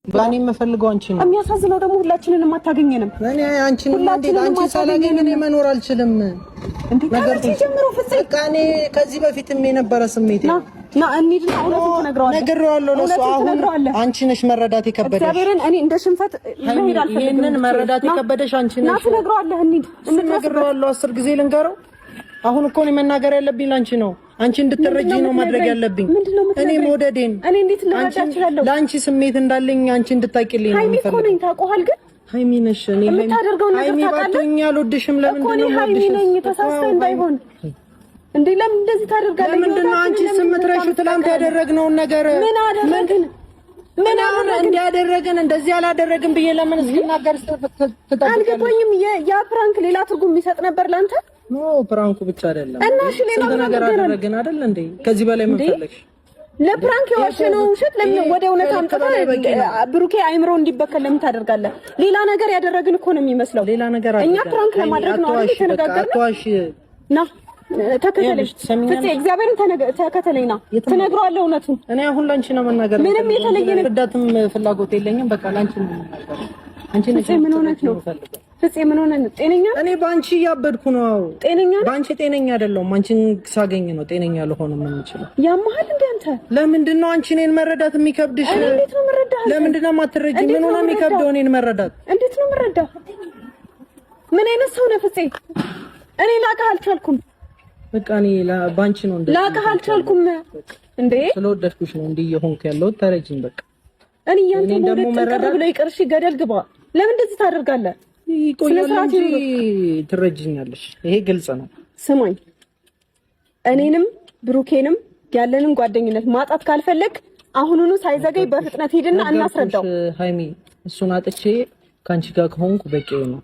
በእኔ የምፈልገው አንቺ ነው። የሚያሳዝነው ደግሞ ሁላችንንም አታገኘንም። እኔ አንቺን እንዴት አንቺ ሳላገኝ እኔ መኖር አልችልም። እንዴ ከመቼ ጀምሮ ፍፄ? በቃ እኔ ከዚህ በፊትም የነበረ ስሜቴ ና ና እንሂድና እውነቱን ትነግረዋለህ። ነግሬዋለሁ ለእሱ። አሁን አንቺ ነሽ መረዳት የከበደሽ። እግዚአብሔርን እኔ እንደ ሽንፈት መሄድ አልፈልግም። ይሄንን መረዳት የከበደሽ አንቺ ነሽ። ና ትነግረዋለህ። እንሂድ። ነግሬዋለሁ። 10 ጊዜ ልንገረው። አሁን እኮ እኔ መናገር ያለብኝ ለአንቺ ነው። አንቺ እንድትረጂ ነው ማድረግ ያለብኝ። እኔ መውደዴን እኔ እንዴት ልረዳ እችላለሁ? ለአንቺ ስሜት እንዳለኝ አንቺ እንድታቂልኝ ነው ሃይሚ እኮ ነኝ ታውቀዋል። ግን ሃይሚ ነሽ። እኔ የምታደርገው ነገር ሃይሚ ታውቃለህ። ባትሆኚ አልወድሽም። ለምንድን ነው ሃይሚ ነኝ? ተሳስተህ እንዳይሆን እንዴ! ለምን እንደዚህ ታደርጋለህ? ለምንድን ነው አንቺ ስምትረሺው? ትናንት ያደረግነውን ነገር ምን አደረግን? ምን አሁን እንዲያደረግን እንደዚህ አላደረግን ብዬ ለምን እስክናገር ትጠብቃለህ? አልገባኝም። ያ prank ሌላ ትርጉም የሚሰጥ ነበር ለአንተ? No፣ prank ኡ ብቻ አይደለም እና እሺ፣ ሌላ ነገር አደረግን አይደል እንዴ? ከዚህ በላይ ምን ፈለግሽ? ለ prank የዋሸነው ውሸት ለምን ወደ እውነት አምጥተህ ብሩኬ አይምሮ እንዲበከል ለምን ታደርጋለህ? ሌላ ነገር ያደረግን እኮ ነው የሚመስለው። ሌላ ነገር እኛ prank ለማድረግ ነው አይደል የተነጋገርነው? ና ተከተለኝ ፍፄ፣ እግዚአብሔርን ተከተለኝ። ና ትነግረዋለህ እውነቱን። እኔ አሁን ላንቺ ነው መናገር። ምንም የተለየ ነገር ረዳትም ፍላጎት የለኝም። በቃ ላንቺ ነው መናገር። አንቺ ነሽ። ፍፄ ምን ሆነህ ነው? ፍፄ ምን ሆነህ ነው? ጤነኛ እኔ በአንቺ እያበድኩ ነው። ጤነኛ በአንቺ ጤነኛ አይደለሁም። አንቺን ሳገኝ ነው ጤነኛ ልሆን የምችለው። ያመሃል እንዴ አንተ? ለምንድን ነው አንቺ እኔን መረዳት የሚከብድሽ? እኔ እንዴት ነው የምረዳህ? ለምንድን ነው የማትረጂኝ? ምን ሆነ የሚከብደው እኔን መረዳት? እንዴት ነው የምረዳህ? ምን አይነት ሰው ነህ ፍፄ? እኔ ላውቅህ አልቻልኩም። በቃ እኔ ባንቺ ነው እንደ ላውቅህ አልቻልኩም። እንዴ ስለወደድኩሽ ነው እንዲህ እየሆንኩ ያለሁት። ተረጂኝ በቃ። እኔ ያንተ መውደድ ጥንቅር ብሎ ይቅር። እሺ ገደል ግባ። ለምን እንደዚህ ታደርጋለህ? ይቆያል እንጂ ትረጂኛለሽ። ይሄ ግልጽ ነው። ስማኝ፣ እኔንም ብሩኬንም ያለንን ጓደኝነት ማጣት ካልፈለግ አሁኑኑ ሳይዘገይ በፍጥነት ሂድና እናስረዳው። ሃይሚ፣ እሱን አጥቼ ከአንቺ ጋር ከሆንኩ በቂ ነው።